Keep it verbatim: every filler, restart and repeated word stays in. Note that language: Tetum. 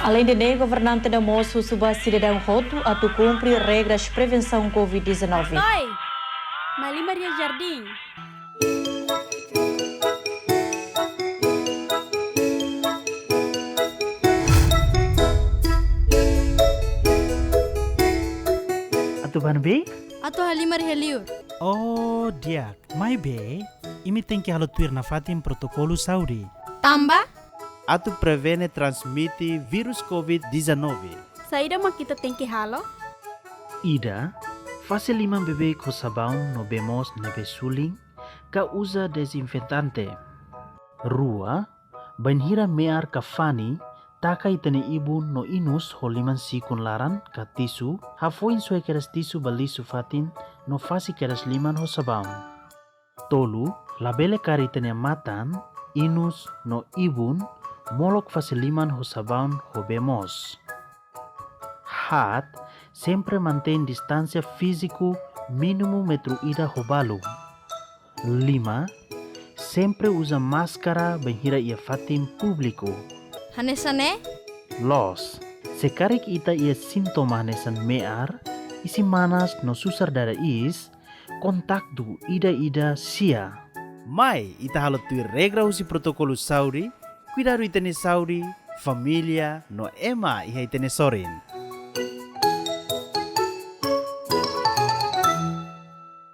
Além de ne'e, governante ne'e mós husu ba sidadaun hotu atu kumpre regras prevensaun covid dezanove. Oi! Mai lima ria jardín. Atu ba ne'ebé? Atu halimar iha liur. Oh, di'ak. Maibé, imi tenke halo tuir nafatin protokolu saúde. Tanba? Atu prevene transmite vírus covid dezanove. Saida mak ita tenke halo? Ida, fase liman beibeik ho sabaun no bee moos ne'ebé sulin, ka uza dezinfetante. Rua, bainhira me'ar ka fani, taka ita-nia ibun no inus ho liman sikun laran ka tisu, hafoin soe kedas tisu ba lixu fatin no fase kedas liman ho sabaun. Tolu, labele kaer ita-nia matan, inus no ibun, molok fase liman ho sabaun ho bee moos. Haat, sempre mantein distánsia fíziku mínimu metru ida ho balu. Lima, sempre uza máskara bainhira iha fatin públiku. Hanesan ne'e? Loos, se karik ita iha sintoma hanesan me'ar, isin manas no susar dada iis, kontaktu ida-idak sia. Mai, ita halo tuir regra husi protokolu saúde, kuidadu ita-nia saúde, família, no ema iha ita-nia sorin.